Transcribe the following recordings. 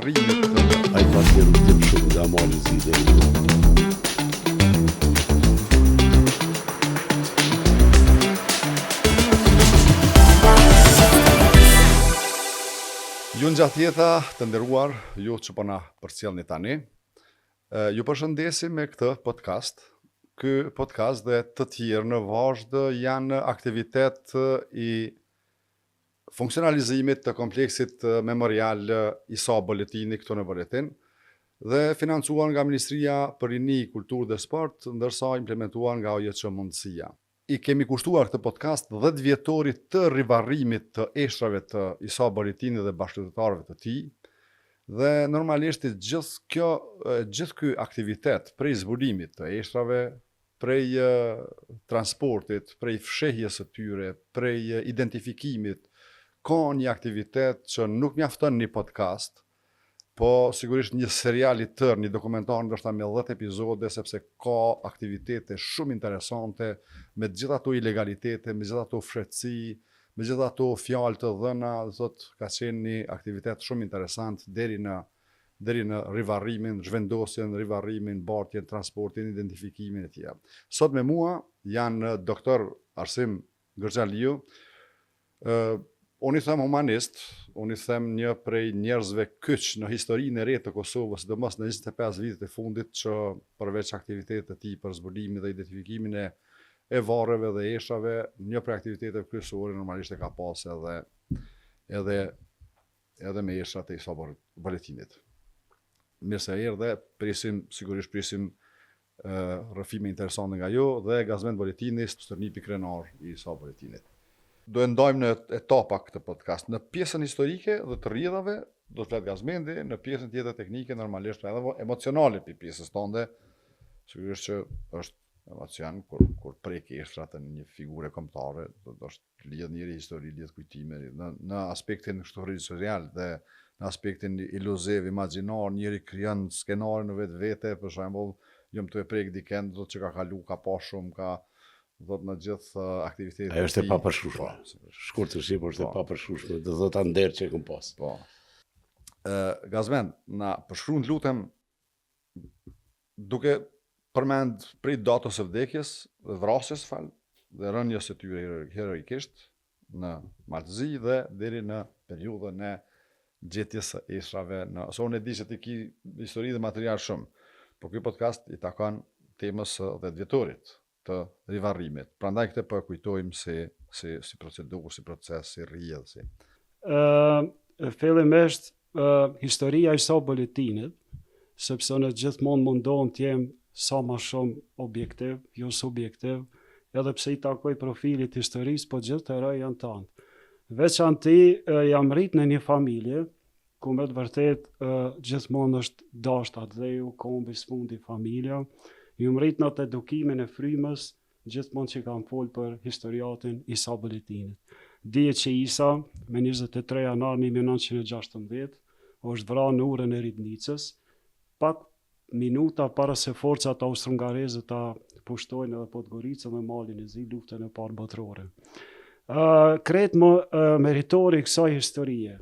rivarrimit të Ai pas një rrugëtim shumë nga Mali i Zi deri në Ju ngjaftë jeta të nderuar, ju që po na përcjellni tani, ju përshëndesim me këtë podcast. Ky podcast dhe të tjerë në vazhdë janë aktivitet i funksionalizimit të kompleksit memorial Isa Boletini këtu në Boletin dhe financuar nga Ministria për Rini, Kulturë dhe Sport, ndërsa implementuar nga OJQ Mundësia. I kemi kushtuar këtë podcast 10 vjetorit të rivarrimit të eshtrave të Isa Boletinit dhe bashkëluftëtarëve të tij dhe normalisht gjithë kjo gjithë ky aktivitet prej zbulimit të eshtrave, prej transportit, prej fshehjes së tyre, prej identifikimit, ka një aktivitet që nuk mjafton një podcast, po sigurisht një serial i tërë, një dokumentar ndoshta me 10 epizode, sepse ka aktivitete shumë interesante, me gjithë ato ilegalitete, me gjithë ato fshehtësi, me gjithë ato fjalë të dhëna, do thotë ka qenë një aktivitet shumë interesant deri në deri në rivarrimin, zhvendosjen, rivarrimin, bartjen, transportin, identifikimin e tjera. Sot me mua janë doktor Arsim Gërxhaliu, ë unë i them humanist, unë i them një prej njerëzve kyç në historinë e re të Kosovës, sidomos në 25 vitet e fundit që përveç aktivitetit të tij për zbulimin dhe identifikimin e e varreve dhe eshtrave, një prej aktiviteteve kryesore normalisht e ka pas edhe edhe edhe me eshtrat e Isa Boletinit. Mirë se erdhe, presim, sigurisht presim rrëfime interesante nga ju dhe Gazmend Boletini, stërnipi krenar i Isa Boletinit. Do e ndajmë në etapa këtë podcast. Në pjesën historike dhe të rrjedhave do të flet Gazmendi, në pjesën tjetër teknike normalisht edhe emocionale për pjesës tënde, sigurisht që është emocion kur kur prek eshtrat e një figure kombëtare, do të lidh njeri histori, lidh kujtime, në, në aspektin kështu regjisorial dhe në aspektin iluziv, imagjinar, njeri krijon skenare në vetvete, për shembull, jom tu e prek dikend, do që ka kalu, ka pa shumë, ka do të në gjithë uh, aktivitetet. Ajo është e papërshkrueshme. Po, Shkurt e shqip është e po. papërshkrueshme, do thotë nder që e kom pas. Po. Ë Gazmend, na përshkruan lutem duke përmend prej datës së vdekjes dhe vrasjes fal dhe rënies së tyre heroikisht në Mal të Zi dhe deri në periudhën e gjetjes së eshtrave në se unë e di se ti ki histori dhe material shumë po ky podcast i takon temës së 10 vjetorit të rivarrimit. Prandaj këtë po e kujtojmë si si si procedurë, si proces, si rrjedhë, si. Ë fillimisht ë historia e Isa Boletinit, sepse unë gjithmonë mundohem të jem sa ma shumë objektiv, jo subjektiv, edhe pse i takoj profilit historisë, po gjithë të heronjtë janë tanë. Veçanti jam rrit në një familje, ku me të vërtet gjithmonë është dashtë atdheu, kombi, sfundi, familja. Jam rrit në atë edukimin e frymës, gjithmonë që kam fol për historiatin Isa Boletinit. Dihet që Isa, me 23 janar 1916, është vra në urën e Ribnicës, pak minuta para se forcat austro-hungareze ta pushtojnë edhe Podgoricën dhe Malin e Zi, luftën e parë botërore. Uh, krejt më uh, meritori i kësaj historie,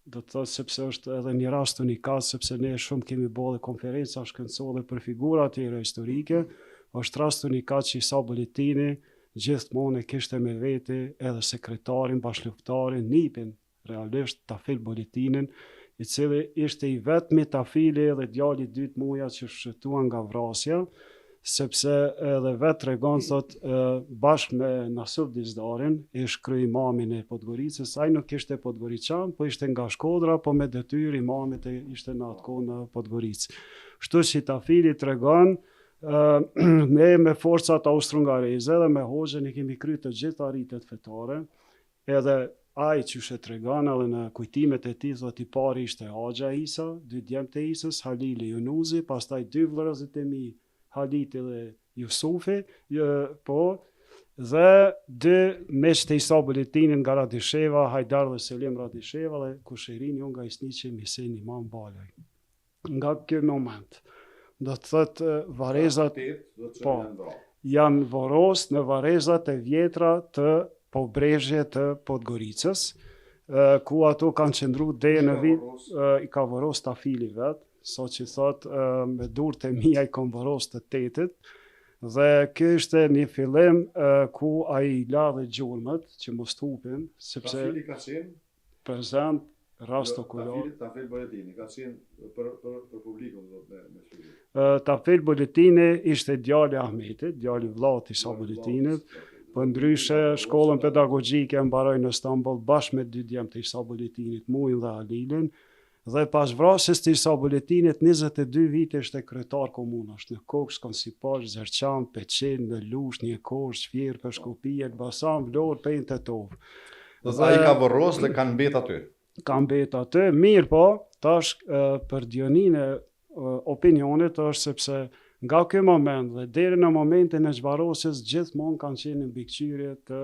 do të thotë sepse është edhe një rast unikat, sepse ne shumë kemi bo dhe konferenca shkencore për figura tjera historike, është rast unikat që Isa Boletini gjithmonë e kishte me vete edhe sekretarin, bashkëluftëtarin, nipin realisht Tafil Boletinin, i cili ishte i vetmi Tafili edhe djali i dytë Muja që shpëtuan nga vrasja, sepse edhe vetë tregon thot bashkë me Nasuf Dizdarin, ish kryeimamin e Podgoricës, ai nuk ishte podgoriçan, po ishte nga Shkodra, po me detyrë imamit e ishte në atë kohë në Podgoricë. Kështu që Tafili tregon ne me forcat austro-hungareze dhe me hoxhën i kemi kry të gjitha ritet fetare, Edhe ai qysh e tregon edhe në kujtimet e tij thotë i pari ishte axha Isa, dy djemtë e Isës, Halili Junuzi, pastaj dy vëllezërit e mi, Haliti dhe Jusufi, po, dhe dy miqtë e Isa Boletinit nga Radisheva, Hajdar dhe Selim Radisheva dhe kushërini jonë nga Isniqi Misen Imam Balaj. Nga ky moment. Do të thotë varrezat po, janë vorros në varrezat e vjetra të Pobrezhje të Podgoricës. Ku ato kanë qëndru deri në vit, i ka vorros Tafili vet, sa që thot me durët e mia i kom vorros të tetit, dhe kjo ishte një fillim ku ai i la dhe gjurmët që mos t'hupin, sepse Tafili ka qenë prezent rast okulor. Tafil, Tafil Boletini ka qenë për për për publikun do të me me shpjegu. Tafil Boletini ishte djali i Ahmetit, djali i vëllaut të Isa Boletinit. Po ndryshe shkollën pedagogjike e mbaroi në Stamboll bashkë me dy djem të Isa Boletinit, Mujin dhe Halilin. Dhe pas vrasjes të Isa Boletinit 22 vite ishte kryetar komunash në Kukës, Konsipol, Zerqan, Peqin, në Lushnjë, Njëkoshë, Fier, Peshkopi, Elbasan, Vlorë, Pejë, Tetovë. Dhe ai i ka vorros dhe kanë mbet aty. Kanë mbet aty, mirëpo, tash për dijeninë e opinionit është sepse nga ky moment dhe deri në momentin e zhvarrosjes gjithmonë kanë qenë në mbikëqyrje të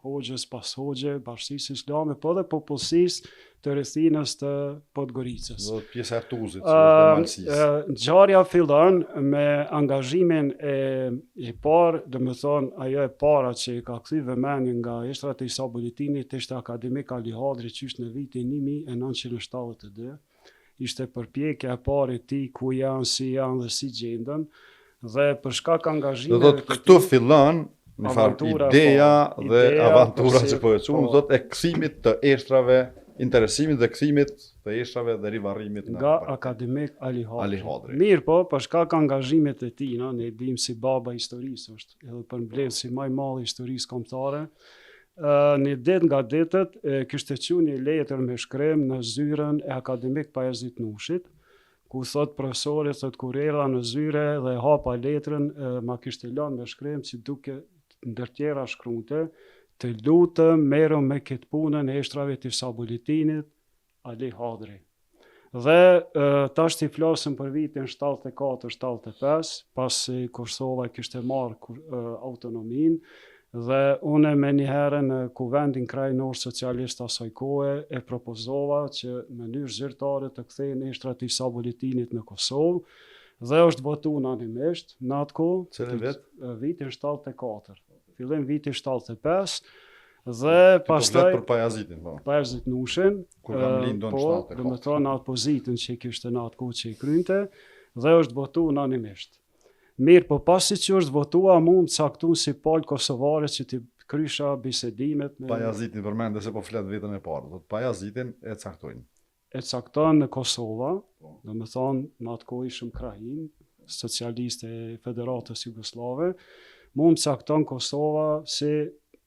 hoxhës pas hoxhe, bashkësisë islame, po dhe popullsisë të rrethinës të Podgoricës. Do pjesa e Tuzit, që është e Malësisë. Ngjarja fillon me angazhimin e i parë, domethënë ajo e para që i ka kthy vëmendjen nga eshtrat e Isa Boletinit ishte akademik Ali Hadri qysh në vitin 1972. Ishte përpjekja e parë e tij ku janë, si janë dhe si gjenden dhe për shkak angazhimeve Do thotë këtu fillon një farë ideja dhe aventura që po e quajmë, po. thotë e kthimit të eshtrave, interesimit dhe kthimit të eshtrave dhe rivarrimit në nga akademik Ali Hadri. Ali Hadri. Mirëpo, për shkak angazhimit të tij, no, ne e dimë si baba i historisë është, edhe përmbledhësi më i madh i historisë kombëtare, ë një ditë nga ditët e kishte çu një letër me shkrim në zyrën e akademik Pajazit Nushit, ku thot profesori, thot kur erdha në zyre dhe hapa letrën, e, ma kishte lënë me shkrim si duke ndër tjera shkruante, të lutem merru me këtë punën e eshtrave të Isa Boletinit, Ali Hadri. Dhe tash t'i flasim për vitin 74-75, pasi Kosova kishte marrë autonominë, dhe unë menjëherë në Kuvendin Krajinor Socialist asaj kohe e propozova që në mënyrë zyrtare të kthehen eshtrat e Isa Boletinit në Kosovë, dhe është votu unanimisht në atë kohë, Cilin vit? Vitin 74. Fillim viti 75 dhe po pastaj për Pajazitin, po. Pajazit Nushin, kur kam lindur në po, 74. Domethënë në atë pozitën që kishte në atë kohë që i krynte dhe është votu unanimisht. Mirë, po pasi që është votua, mu më caktun si palë kosovare që t'i krysha bisedimet me... Pajazitin përmende se po flet vetën e parë, do të Pajazitin e caktojnë. E cakton në Kosova, po. domethonë, në atë kohë ishim krahinë, socialiste e Federatës Jugosllave, mu më cakton Kosova si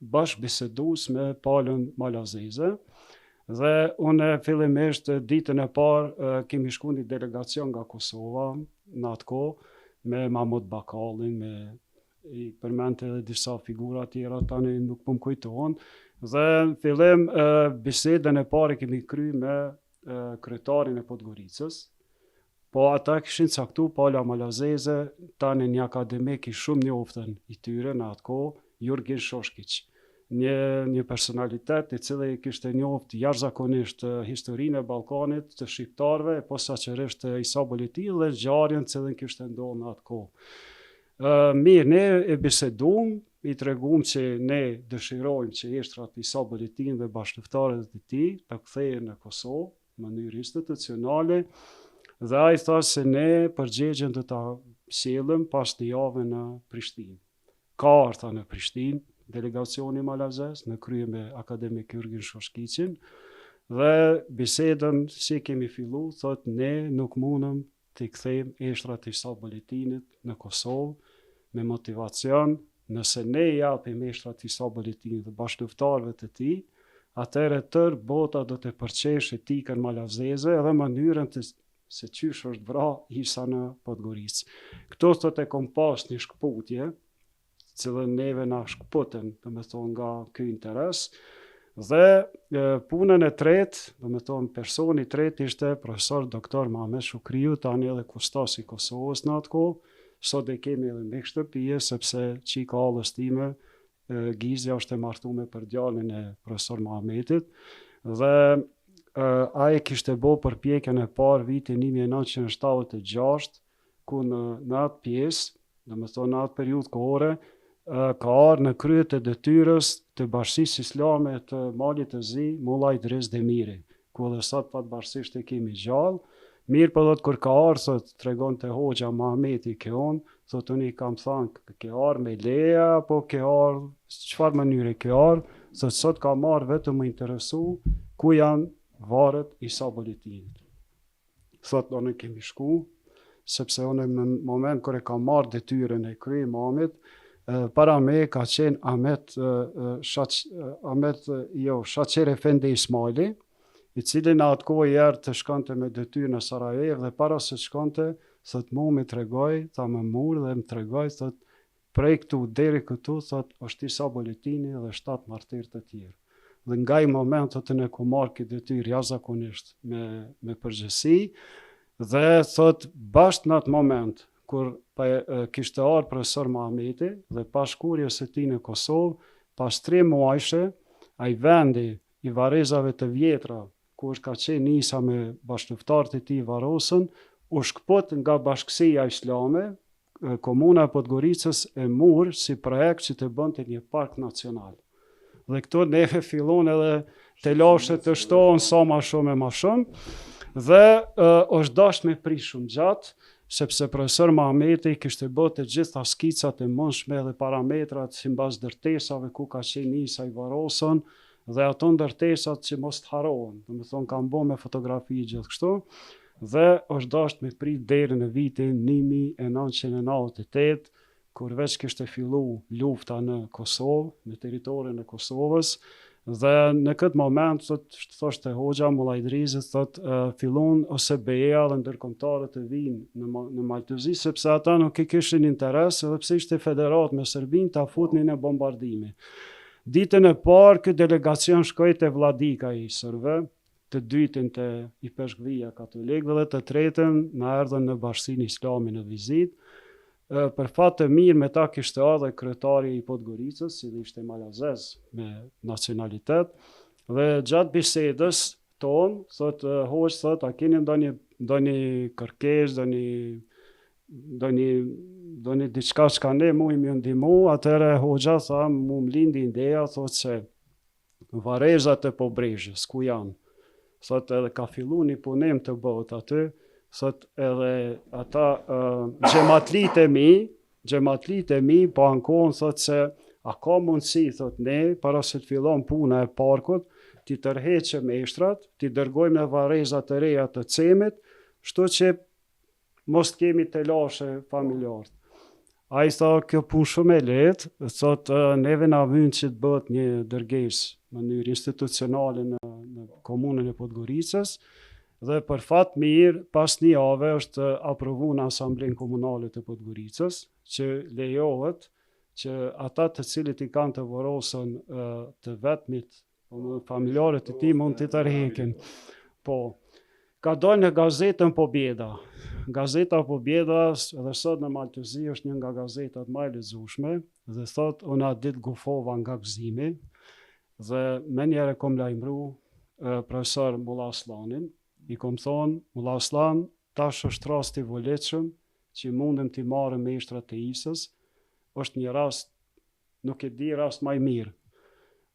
bashkëbisedues me palën malazeze, dhe unë fillimisht ditën e parë kemi shku një delegacion nga Kosova në atë kohë me Mahmut Bakallin, me i përmend edhe disa figura tjera tani nuk po më kujtohen dhe në fillim bisedën e parë kemi kry me kryetarin e Podgoricës po ata kishin caktu pala malazeze tani një akademik i shumë njoftën i tyre në atë kohë Jurgin Shoshkiq një një personalitet i cili kishte njoft jashtëzakonisht historinë e Ballkanit të shqiptarëve e posaçërisht të Isa Boletinit dhe ngjarjen të cilën kishte ndodhur në atë kohë. Mirë, ne e bisedum, i tregum që ne dëshirojmë që eshtrat Isa Boletinit dhe bashkëluftëtarët e tij të kthehen në Kosovë në mënyrë institucionale dhe ai tha se ne përgjigjen do ta sjellim pas një jave në Prishtinë. Ka ardhur në Prishtinë delegacioni malazez në krye me akademik Jurgin Shoshkiqin dhe bisedën si kemi fillu, thot ne nuk mundëm t'i kthejmë eshtrat e Isa Boletinit në Kosovë me motivacion, nëse ne i japim eshtrat Isa Boletinit dhe bashkëluftëtarëve të tij, atëherë tërë bota do të përqeshë etikën malazeze edhe mënyrën të se qysh është vra Isa në Podgoricë. Këto thotë e kom pas një shkëputje, cilën neve na shkëputën, domethonë nga ky interes, dhe e, punën e tretë, domethonë personi i tretë ishte profesor doktor Mehmet Shukriu, tani edhe kustos i Kosovës në atë kohë, sot e kemi edhe mik shtëpie, sepse çika hallës time, e, Gizja është e martume për djalin e profesor Mehmetit, dhe ai kishte bo përpjekjen e parë vitin 1976, ku në, në atë pjesë, domethonë në atë periudhë kohore, ka ardhë në krye të detyrës të Bashkësisë Islame të Malit të Zi, Mulla Idriz Demiri, ku edhe sot fatbardhësisht e kemi gjallë, mirëpo thotë kur ka ardhë, thotë, tregonte hoxha Mahameti ke unë, thotë unë i kam thanë, ke ardhë me leje, apo ke ardhë, çfarë mënyre ke ardhë, thotë sot kam ardhë vetëm m'u interesu, ku janë varret Isa Boletinit. Thotë, unë kemi shku, sepse unë në moment kur e kam marrë detyrën e kryeimamit, para me ka qenë Ahmet, Shaq, Ahmet, jo, Shaqir Efendi Ismaili, i cili në atë kohë i erdh të shkonte me detyrë në Sarajevë dhe para se të shkonte, thotë mu më tregoi, tha më mur dhe më tregoi, thotë Prej këtu deri këtu, thotë, është Isa Boletini dhe shtatë martirë të tjerë. Dhe nga ai moment, thotë, unë e kom marrë këtë detyrë jashtëzakonisht me, me përgjegjësi dhe, thotë, bash në atë moment, kur pa, kishte ardhur profesor Mahameti dhe pas shkuarjes së tij në Kosovë, pas tre muajshe, ai vendi i varrezave të vjetra, ku është ka qenë Isa me bashkëluftëtarët e tij varrosen, u shkëput nga bashkësia islame, Komuna e Podgoricës e mur si projekt që të bënte një park nacional. Dhe këtu neve fillon edhe telashet të shtohen sa ma shumë e ma shumë, dhe uh, është dasht me prit shumë gjatë, sepse profesor Mahameti kishte bërë të gjitha skicat e mundshme dhe parametrat simbas ndërtesave ku ka qenë Isa i varrosun, dhe ato ndërtesat që mos të harrohen, domethonë kam bo me fotografi gjithë kështu, dhe është dasht me prit deri në vitin 1998, kur veç kishte fillu lufta në Kosovë, në territorin e Kosovës, dhe në këtë moment, thot, thoshte hoxha Mulla Idrizi, thot, fillun OSBE-ja dhe ndërkombëtarët të vinë në, në Mal të Zi, sepse ata nuk e kishin interes, edhe pse ishte federatë me Serbinë, ta futnin në bombardime. Ditën e parë, ky delegacion shkoi te Vladika i serbëve, të dytin te Ipeshkvia katolikëve dhe të tretën na erdhën në Bashkësinë Islame në vizitë. Për fat të mirë me ta kishte ardhur kryetari i Podgoricës, si dhe ishte malazez me nacionalitet, dhe gjatë bisedës tonë, thotë hoxhë, thotë, a keni ndonjë ndonjë kërkesë, ndonjë ndonjë ndonjë diçka çka ne mujmë ju ndihmu, atëherë hoxha tha, mu më lindi ideja, thotë se varrezat e Pobrezhës, ku janë? Thot edhe ka fillu një punim të bëhet aty, thot edhe ata uh, xhematlit e mi, xhematlit e mi, po ankohen, thot se a ka mundësi, thot ne, para se të fillon puna e parkut, t'i tërheqim eshtrat, t'i dërgojmë në varrezat e reja të Cemit, kështu që mos të kemi telashe familjarët. Ai tha, kjo punë shumë e lehtë, thot neve na vyn që të bëhet një dërgesë në mënyrë institucionale në, në komunën e Podgoricës, dhe për fat mirë, pas një jave është aprovu në Asamblenë Komunale të Podgoricës, që lejohet që ata të cilët i kanë të vorrosun të vetmit Po familjarët e tij mund t'i tërhekin. Po, ka dalë në gazetën Pobjeda. Gazeta Pobjeda edhe sot në Mal të Zi është një nga gazetat ma e lexueshme dhe thot unë atë ditë gufova nga gëzimi dhe menjëherë kom lajmëru profesor Mulla Asllanin, i kom thonë Mulla Asllan, tash është rast i volitshëm që mundem t'i marrim eshtrat e Isës, është një rast Nuk e di rast ma i mirë.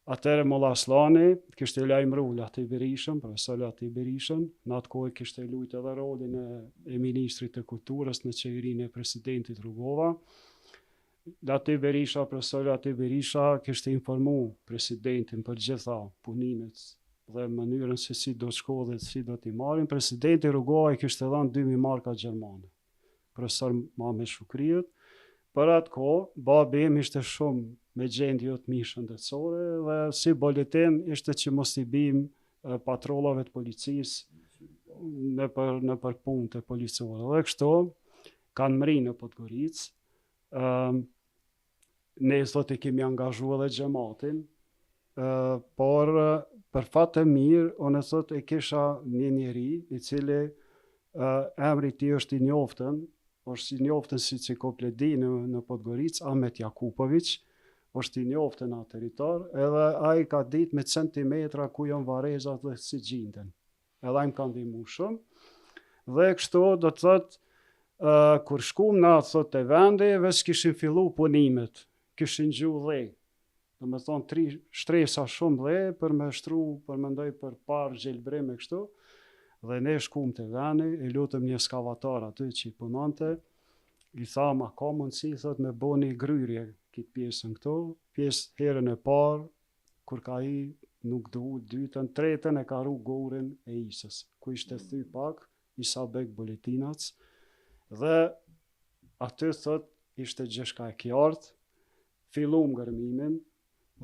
Atëherë Mulla Asllani kishte lajmëru Latif Berishën, profesor Latif Berishën, në atë kohë kishte lujt edhe rolin e, e ministrit të kulturës në qeverinë e presidentit Rugova. Latif Berisha, profesor Latif Berisha kishte informu presidentin për gjitha punimet dhe mënyrën se si do të shko dhe si do t'i marrin. Presidenti Rugova i kishte dhënë 2000 marka gjermane. profesor Mehmet Shukriut. Për atë kohë, babi im ishte shumë me gjendje jo të mirë shëndetësore dhe si boletin ishte që mos t'i bim patrollave të policisë nëpër, nëpër punte policore. Dhe kështu, kanë mri në Podgoricë. Um, ne sot e kemi angazhu edhe xhematin, uh, por për fat të mirë, unë sot e kisha një njeri, i cili uh, emri i tij është i njoftën, është i njoftën si enciklopedi në, në Podgoricë, Ahmet Jakupović, është i njoftën në atë territor, edhe ai ka ditë me centimetra ku janë varrezat dhe si gjinden. Edhe ai më ka ndihmu shumë. Dhe kështu do të thotë uh, kur shkum na thot te vendi, veç kishin fillu punimet, kishin gju dhe. Domethonë, tri shtresa shumë dhe për me shtru, për mendoj për parë gjelbrim e kështu, dhe ne shkum te veni, e lutëm një eskavator aty që i punonte, i thamë, a ka mundësi, thot, me bo një gryrje këtë pjesën këtu, pjesë herën e parë, kur ka hi, nuk du, dytën, tretën e ka ru gurin e Isës, ku ishte thy pak, Isa Beg Boletinac, dhe aty, thot, ishte gjithçka e kjartë, Fillum gërmimin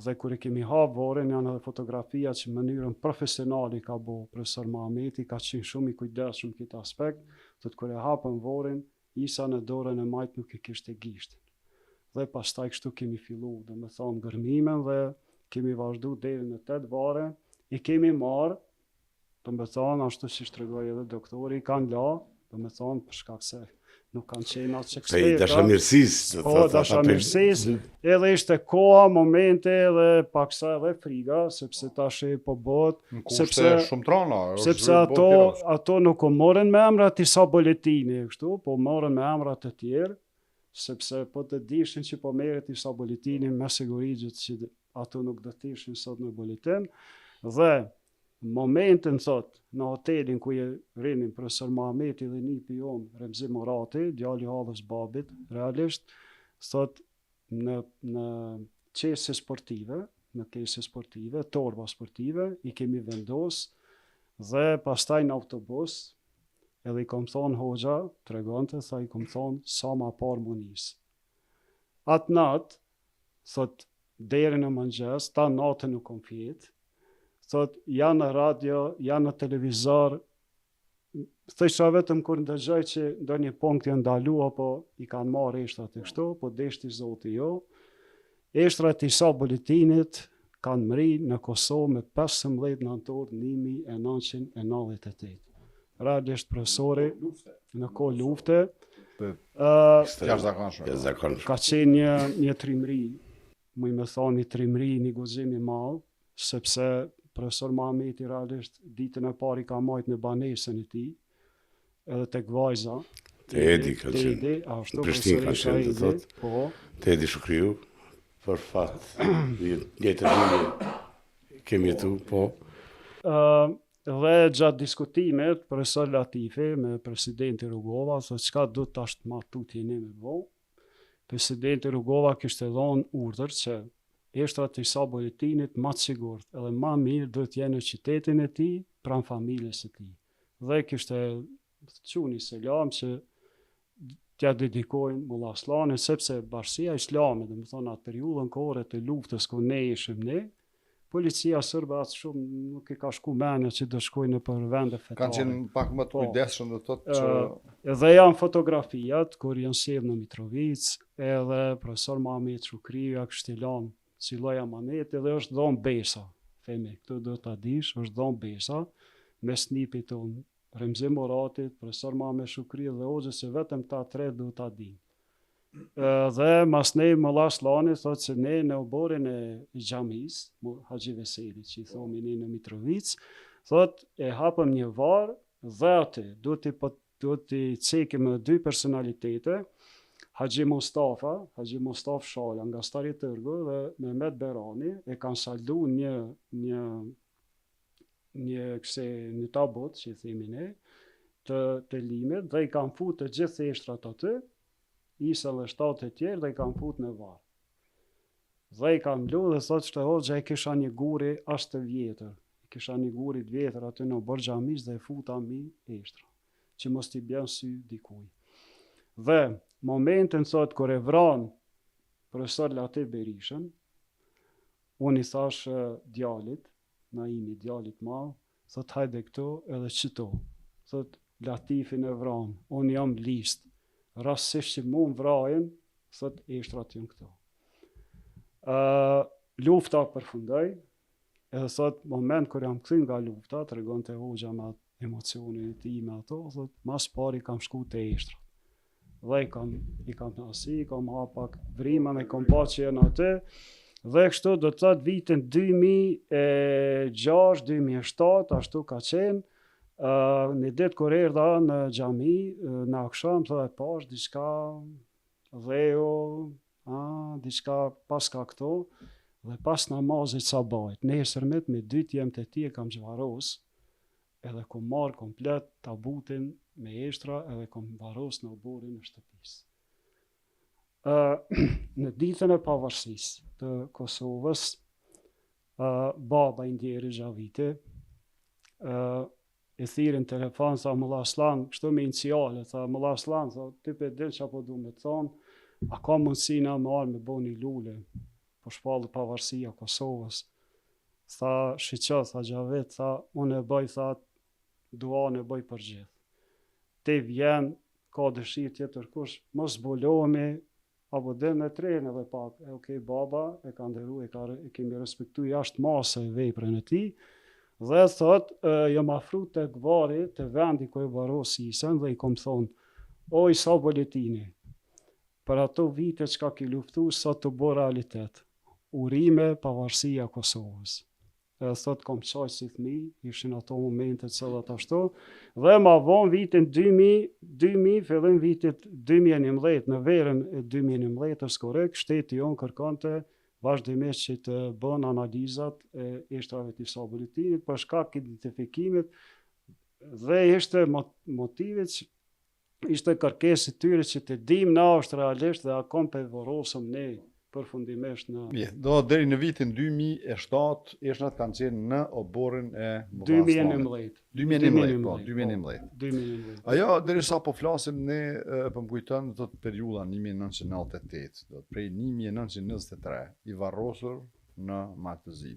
dhe kur e kemi hap vorrin janë edhe fotografia që në mënyrën profesionale i ka bo profesor Mahameti ka qenë shumë i kujdesshëm në këtë aspekt, thotë kur e hapëm vorrin Isa në dorën e majtë nuk e kishte gishtin. Dhe pastaj kështu kemi fillu, domethonë gërmimin dhe kemi vazhdu deri në 8 varre, i kemi marrë Domethonë, ashtu siç tregoi edhe doktori, i kanë la, domethonë, për shkak se nuk kanë qenë aq eksperta. Pej dashamirësisë, do të po, dashamirësisë, edhe ishte koha, momente edhe paksa edhe friga, sepse tash e po bëhet, sepse shumë trona, sepse ato ato nuk u morën me emra të Isa Boletini, kështu, po morën me emra të tjerë, sepse po të dishin që po merret Isa Boletini me siguri gjithë që ato nuk do të ishin sot në Boletin dhe momentin thot në hotelin ku je rinin profesor Mahameti dhe nipi jon Remzi Murati, djali i hallës babit, realisht thot në në qese sportive, në qese sportive, torba sportive, i kemi vendos dhe pastaj në autobus edhe i kom thonë hoxha, tregonte, tha i kom thonë sa ma parë m'u nis. Atë natë, thot deri në mëngjes, tan natën nuk kom fjet, thot ja në radio, ja në televizor, thojsha vetëm kur ndëgjoj që ndonjë punkt janë ndalu apo i kanë marrë eshtrat e kështu, po deshti Zoti jo. Eshtrat e Isa Boletinit kanë mri në Kosovë me 15 nëntor 1998. Realisht profesori në kohë lufte, ë jashtëzakonshme. Ka qenë një një trimëri, muj me thonë një trimëri, një guxim i madh, sepse profesor Mahameti realisht ditën e parë i ka majt në banesën e tij, edhe tek vajza. Te Edi ka qenë. Edi, ashtu, Në Prishtinë ka qenë, do thotë. Po. Te Edi Shukriu, për fat, një njëjtë linjë kemi jetu, po. Ë dhe gjatë diskutimit, profesor Latifi me presidentin Rugova, thotë çka do tash ma tutje ne me bo. Presidenti Rugova kishte dhënë urdhër që eshtrat e Isa Boletinit ma të sigurt edhe ma mirë duhet të jenë në qytetin e tij, pranë familjes së tij. Dhe kishte çu një selam që t'ja dedikojnë Mulla Asllanit, sepse bashkësia islame, domethonë atë periudhën kohore të luftës ku ne ishim ne, policia serbe atë shumë nuk i ka shku menja që do shkojnë nëpër vende fetare. Kanë qenë pak më të po. kujdesshëm do të thotë që edhe janë fotografiat kur janë sjellë në Mitrovicë, edhe profesor Mahmet Shukriu ja kishte lënë si lloj amaneti dhe është dhënë besa. Themi, këtë do ta dish, është dhënë besa mes nipit tonë Remzi Muratit, profesor Mahmet Shukriu dhe hoxhës se vetëm ta tre duhet ta dinë. Dhe masnej Mulla Asllani thotë se ne në oborrin e xhamisë, Haxhi Veseli që i thomi ne në Mitrovicë, thotë e hapëm një varr dhe aty duhet t'i po duhet t'i cekim edhe dy personalitete, Haxhi Mustafa, Haxhi Mustafa Shala nga Stari Tërgu dhe Mehmet Berani e kanë saldu një një një këse një tabut që i themi ne, të, të limit dhe i kanë fut të gjithë eshtrat aty, Isa dhe shtatë të tjerë dhe i kanë fut në varr. Dhe i kanë mlu dhe thotë që hoxha e kisha një guri ashtë të vjetër. E kisha një guri të vjetër aty në oborr xhamisë dhe e futa mi eshtra, që mos t'i bjen sy dikuj. Dhe momentin thotë kur e vranë profesor Latif Berishën, unë i thash djalit, Naimi, djalit madh, thot hajde këtu edhe qëtu. Thot Latifin e vranë, unë jam listë. Rastësisht që mu më vrajnë, thot eshtrat janë këtu. Uh, lufta përfundoi, edhe thot moment kur jam kthy nga lufta, tregonte hoxha me atë emocionin e tij me ato, thot mas pari kam shku te eshtrat. Dhe i kam, i kam nasi, i kam ha pak vrimën, i kam pa që janë aty. Dhe kështu do të thotë vitin 2006, 2007, ashtu ka qenë, uh, një ditë kur erdha në xhami, në aksham, thotë e pash diçka dheu, a, diçka paska këtu, Dhe pas namazit sabahit, nesërmit me dy djemtë e tij e kam zhvarros, edhe kom marrë komplet tabutin me eshtra edhe kom varros në oborrin e shtëpisë. Ë në ditën e pavarësisë të Kosovës, ë baba i ndjeri Xhaviti, ë e thirri n'telefon, tha Mulla Asllan, kështu me iniciale, tha Mulla Asllan, tha, ti pe din çka po du me të thonë, a ka mundësi na me ardhë me bo një lule, po shpallet pavarësia e Kosovës, tha, shiqo, tha Xhavit, tha, unë e bëj, tha, duan e bëj për gjithë. Ti vjen, ka dëshirë tjetër kush, mos zbulohemi, Apo dhe me tren edhe pak, e ok baba e ka nderu, e, ka, e kemi respektu jashtë mase veprën e tij, dhe thot, e, jam afru tek varri, te vendi ku e varros Isën, dhe i kom thonë, o Isa Boletini, për ato vite çka ki luftu, sot u bo realitet, urime pavarësia e Kosovës. Edhe thot kom qajt si fëmi, ishin ato momente të cilat ashtu. Dhe ma vonë vitin 2000, 2000, fillim vitit 2011, në verën e 2011-ës korrekt, shteti jonë kërkonte vazhdimisht që të bën analizat e eshtrave të Isa Boletinit për shkak identifikimit dhe ishte motivi që ishte kërkesë e tyre që të dimë na është realisht dhe a kom pe vorrosëm ne përfundimisht në... Mirë, do deri në vitin 2007 eshtrat kanë qenë në oborrin e 2011. 2011, po, 2011. 2011. Ajo, derisa po flasim ne, po më kujton, do të periudha 1998, do të prej 1923, i varrosur në Mal të Zi.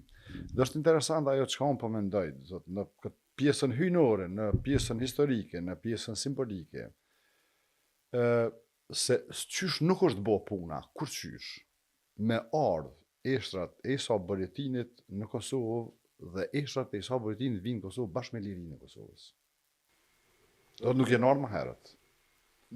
Dhe është interesant ajo çka unë po mendoj, do të në këtë pjesën hyjnore, në pjesën historike, në pjesën simbolike, ë se qysh nuk është bo puna, kur qysh, me ardh eshtrat e Isa Boletinit në Kosovë dhe eshtrat e Isa Boletinit vinë në Kosovë bashkë me lirinë e Kosovës. Do të nuk janë ardhë më herët.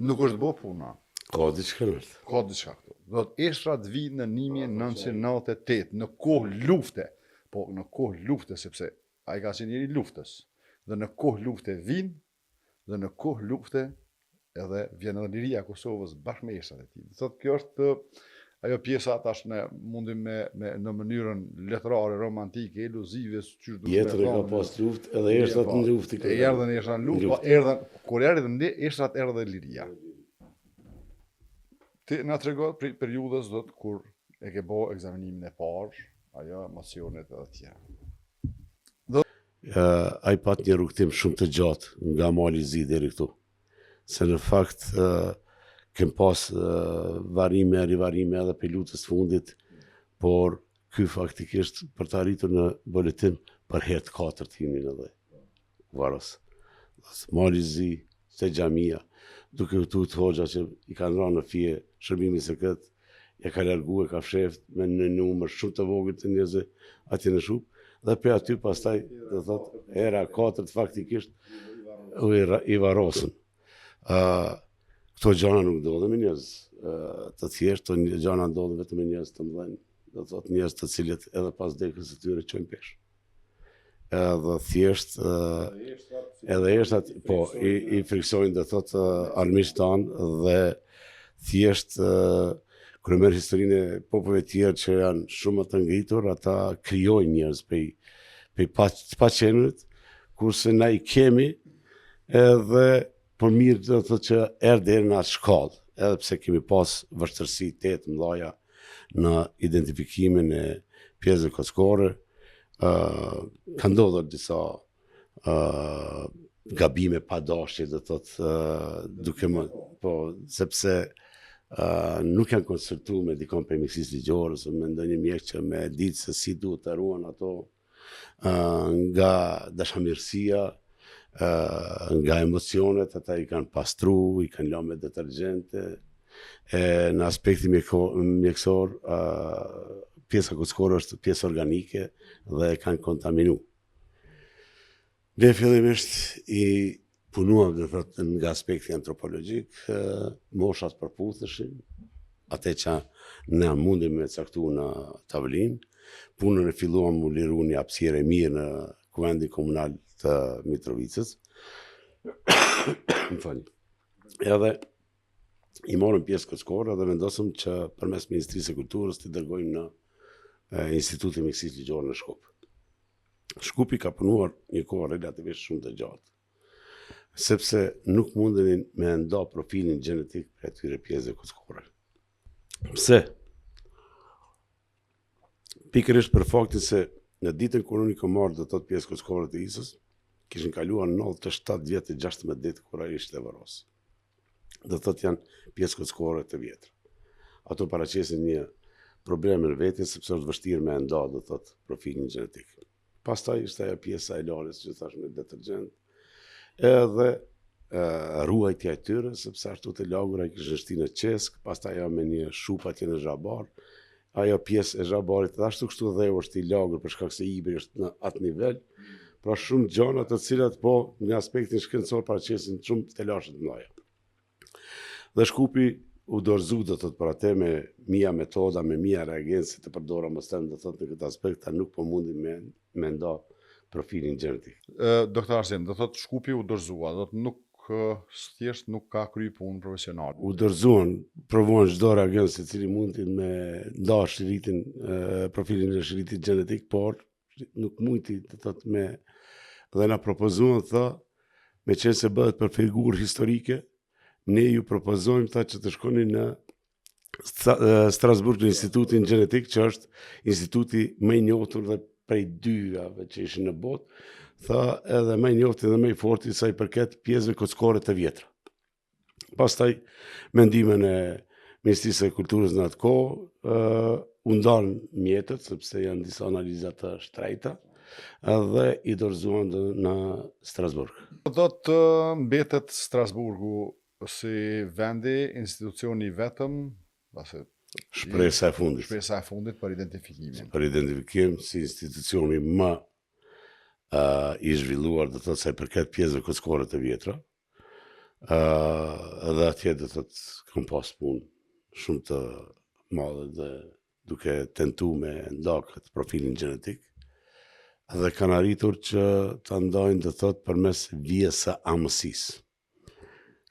Nuk është bo puna. Ka diçka nalt. Ka diçka këtu. Do të eshtrat vinë në 1998, në kohë lufte. Po, në kohë lufte, sepse Ai ka qenë njeri i luftës. Dhe në kohë lufte vijnë, dhe në kohë lufte edhe vjen edhe liria e Kosovës bashkë me eshtrat e tij. Do thotë kjo është ajo pjesa tash ne mundim me, me në mënyrën letrare, romantike, iluzive, qysh do të Jetën e ka pas luftë, edhe eshtrat në luftë. E erdhën eshtrat në luftë, po erdhën kur erdhën eshtrat erdhi liria. Ti na trego prej periudhës do të kur e ke bo ekzaminimin e parë, ajo emocionet edhe tjera. Do ai pat një rrugëtim shumë të gjatë nga Mali i Zi deri këtu. Se në fakt kem pas varrime, rivarrime edhe prej luftës së fundit, por ky faktikisht për të arritur në Boletin për herë të katërt hini edhe u varros. Mali i Zi, te xhamia, duke u tut hoxha që i kanë ra në fije shërbimi sekret, e ka largu e ka fsheft me një numër shumë të vogël të njerëzve atje në Shkup, dhe prej aty pastaj, do thot, hera e katërt faktikisht u i, i varrosën. Uh, këto gjana nuk ndodhen me njerëz uh, të thjeshtë, këto gjana ndodhen vetëm me njerëz të mëdhenj, do thot njerëz të cilët edhe pas vdekjes së tyre çojnë peshë. edhe thjesht edhe eshtrat po i, i friksojnë do thot armiqtë tanë dhe thjesht kur e merr historinë e popujve tjerë që janë shumë më të ngritur, ata krijojnë njerëz prej prej pa, të paqenit, kurse na i kemi edhe për mirë do të thotë që erdh deri në atë shkallë, edhe pse kemi pas vështirësi të mëdha në identifikimin e pjesëve kockore, uh, ka ndodhur disa uh, gabime pa dashje, do të thotë, uh, duke më, po, sepse uh, nuk janë konsultu me dikon prej mjekësisë ligjore, ose me ndonjë mjek që me ditë se si duhet të ruan ato, nga dashamirësia, nga emocionet, ata i kanë pastru, i kanë la me detergjente, e në aspektin mjekësor, pjesa kockore është pjesë organike dhe e kanë kontaminu. Ne fillimisht i punuam do thotë nga aspekti antropologjik, moshat përputheshin, atë që ne mundim me caktu në tavolinë. Punën e filluam u liru një hapësirë e mirë në Kuvendin Komunal të Mitrovicës. Më falni. Edhe i morëm pjesë kockore dhe vendosëm që përmes Ministrisë së Kulturës t'i dërgojmë në Instituti i Mjekësisë Ligjore në Shkup. Shkupi ka punuar një kohë relativisht shumë të gjatë, sepse nuk mundenin me nda profilin gjenetik prej atyre pjesëve kockore. Pse? Pikërisht për faktin se në ditën kur unë i kom marrë do të thotë pjesë kockore të Isës, kishin kaluar 97 vjet e 16 ditë kur ai ishte varros. Do të thotë janë pjesë kockore të vjetra. Ato paraqesin një problem në vete sepse është vështirë me nda do të thotë profilin gjenetik. Pastaj ishte ajo pjesa e larjes që thash me detergjent, edhe e, ruajtja e tyre, sepse ashtu të lagura i kishin shti në qeskë, pastaj ajo me një shupë atje në zhabar, ajo pjesë e zhabarit dhe ashtu kështu dheu është i lagur për shkak se ibri është në atë nivel, pra shumë gjana të cilat po në aspektin shkencor paraqesin shumë telashe të mëdha. Dhe Shkupi u dorëzu do të thotë për atë me mija metoda, me mija reagense të përdora mos them do të thotë në këtë aspekt, a nuk po mundi me, me nda profilin gjenetik. Doktor Arsim, do thotë Shkupi u dorëzua, do thotë nuk thjesht nuk ka kry punë profesionale. U dorëzuan, provuan çdo reagens i cili mundi me nda shiritin, profilin e shiritit gjenetik, por nuk mujti do thotë me dhe na propozuan tha me qenë se bëhet për figurë historike ne ju propozojmë tha që të shkoni në Strasburg në Institutin Gjenetik që është instituti më i njohur dhe prej dyjave që ishin në botë tha edhe më i njohur dhe më i forti sa i përket pjesëve kockore të vjetra Pastaj, me ndihmën e Ministrisë së Kulturës në atë kohë, uh, u ndanë mjetet, sepse janë disa analiza të shtrejta, dhe i dorëzuan në Strasburg. Do të mbetet Strasburgu si vendi, institucioni i vetëm, ose shpresa e fundit. Shpresa e fundit për identifikimin. Për identifikim si institucioni më uh, i zhvilluar, do të thotë sa i përket pjesëve kockore të vjetra, Uh, edhe atje do të thotë kam pas punë shumë të madhe dhe duke tentu me nda këtë profilin gjenetik dhe kanë arritur që ta ndajnë do të thotë përmes vijës së amësisë.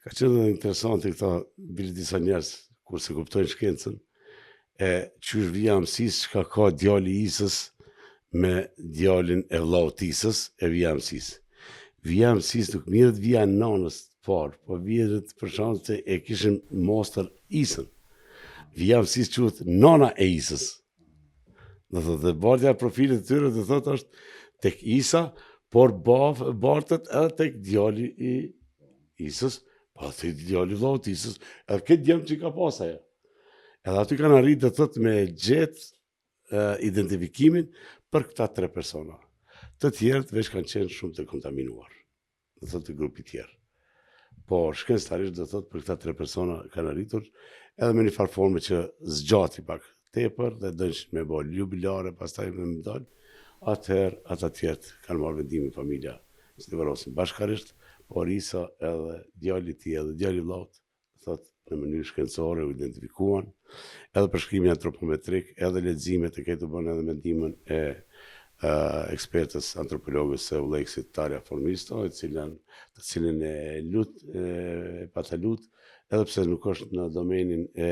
Ka qenë edhe interesante këta, bile disa njerëz kur s'e kuptojnë shkencën, e qysh vija e amësisë çka ka djali i Isës me djalin e vllaut të Isës e vija e amësisë. Vija e amësisë nuk mirret vija e nanës të parë, po mirret për shembull se e kishin mostër Isën. Vija e amësisë quhet nana e Isës. Do thotë dhe bartja e profilit të tyre do thotë është tek Isa, por bartet edhe tek djali i Isës, po tek djali i vllaut të Isës, edhe këtë djem që ka pas ajo. Edhe aty kanë arrit do thotë me gjetë identifikimin për këta tre persona. Të tjerët veç kanë qenë shumë të kontaminuar, do thotë të grupi tjerë. Por shkencëtarisht do thotë për këta tre persona kanë arritur edhe me një farë forme që zgjati pak tepër dhe dojshin me bo jubilare, pastaj me më dalë, atëherë ata tjerët kanë marrë vendimin familja që t'i varrosin bashkarisht, por Isa edhe djali i tij edhe djali i vllaut thotë në mënyrë shkencore u identifikuan, edhe përshkrimi antropometrik, edhe leximet e këto u bënë edhe me ndihmën e ekspertës antropologës së EULEX-it Tarja Formisto, e cilën, të cilën e lut, e pata lut, edhe pse nuk është në domenin e,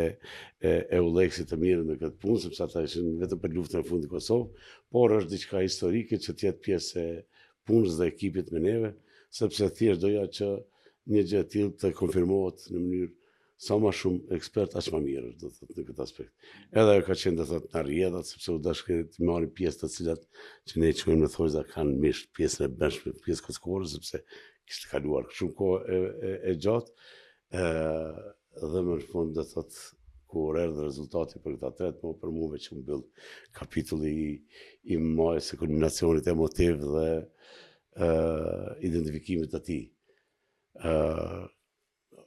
e EULEX-it të merret me këtë punë, sepse ata ishin vetëm për luftën e fundit në Kosovë, por është diçka historike që të jetë pjesë e punës dhe ekipit me neve, sepse thjesht doja që një gjë e tillë të konfirmohet në mënyrë sa ma shumë ekspert, aq ma mirë është, do të thotë në këtë aspekt. Edhe ajo ka qenë, do të thotë, në rrjedhat, sepse u dashke të marrim pjesë të cilat që ne quajmë në thonjëza kanë mish, pjesën e brendshme, pjesë kockore, sepse kishte kaluar shumë kohë e, e, e gjatë, e, dhe më në fund, do të thotë, kur erdhi rezultati për këta tretë, mo për mua veç u mbyll kapitulli i, i majës së kulminacionit emotiv dhe e, identifikimit të tij. Ë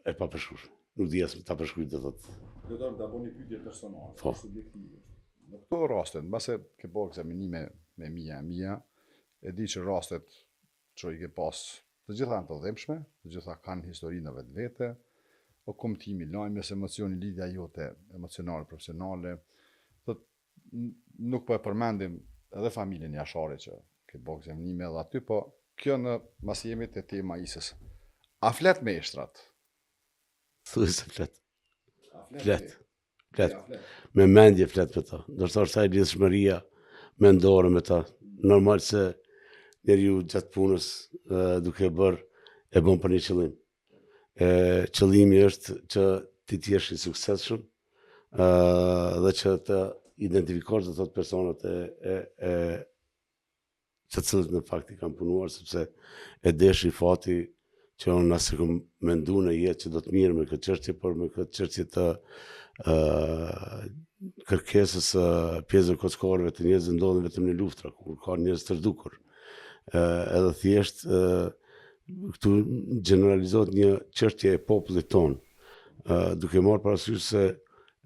e papërshkrueshme. Nuk di as ta përshkruaj do thotë. Do të ta bëj një pyetje personale, po. subjektive. Në këto raste, mbase ke bërë ekzaminime me mija e mija, e di që rastet që i ke pas, të gjitha janë të dhimbshme, të gjitha kanë histori në vetvete, o kumtimi, lajmes, emocioni, lidhja jote emocionale, profesionale, thot nuk po e përmendim edhe familjen Jashari që ke bërë ekzaminime edhe aty, po kjo në masi jemi te tema Isës. A flet me eshtrat? Thuj se flet. A flet? Flet. Flet. Me mendje flet me ta. Ndoshta është ajo lidhshmëria mendore me ta. Normal se njeriu gjatë punës duke bërë e bën për një qëllim. E qëllimi është që ti të jesh i suksesshëm ë dhe që të identifikosh do thotë personat e e e të cilët në fakt i kam punuar, sepse e deshi fati që unë as e kom mendu në jetë që do të merrem me këtë çështje, por me këtë çështje të uh, kërkesës së pjesëve kockorëve të njerëzve ndodhin vetëm në luftra, kur ka njerëz të zhdukur. Uh, edhe thjesht uh, këtu gjeneralizohet një çështje e popullit tonë, uh, duke marrë parasysh se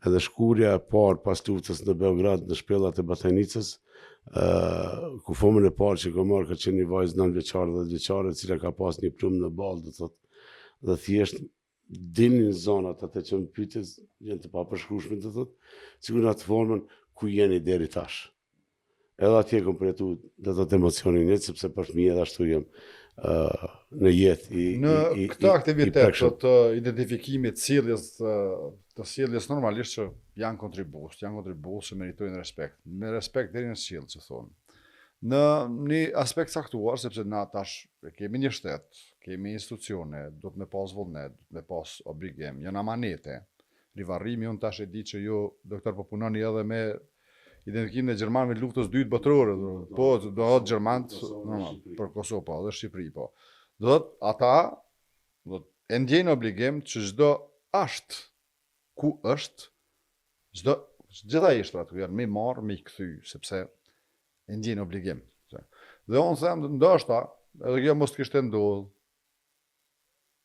Edhe shkurja e parë pas luftës në Beograd në shpellat e Batajnicës, kufomën e parë që kam marrë ka qenë një vajzë 9 vjeçare, 10 vjeçare, e cila ka pas një plumb në ballë, do thotë, dhe thjesht dilnin zonat atë që më pyete, janë të papërshkrueshme, do thotë, sikur në atë formën ku jeni deri tash. Edhe atje kom përjetu do të thotë emocionin njëjtë, sepse për fëmijë edhe ashtu jam uh, në jetë i, në i, i, këtë aktivitet të, të identifikimit sjelljes të, të sjelljes normalisht që janë kontribues, janë kontribues që meritojnë respekt, me respekt deri në qiell që thonë. Në një aspekt caktuar, sepse na tash e kemi një shtet, kemi institucione, duhet me pas vullnet, duhet me pas obligim, janë amanete. Rivarrimi, unë tash e di që ju, doktor, po punoni edhe me identifikimin e gjermanëve të luftës dytë botërore, do po do thotë gjermanët, normal, për Kosovë po, edhe Shqipëri po. Do thotë ata do e ndjejnë obligim që çdo asht ku është çdo gjitha eshtrat ku janë me marr me i kthy sepse e ndjejnë obligim. Dhe unë them ndoshta edhe kjo mos të kishte ndodhur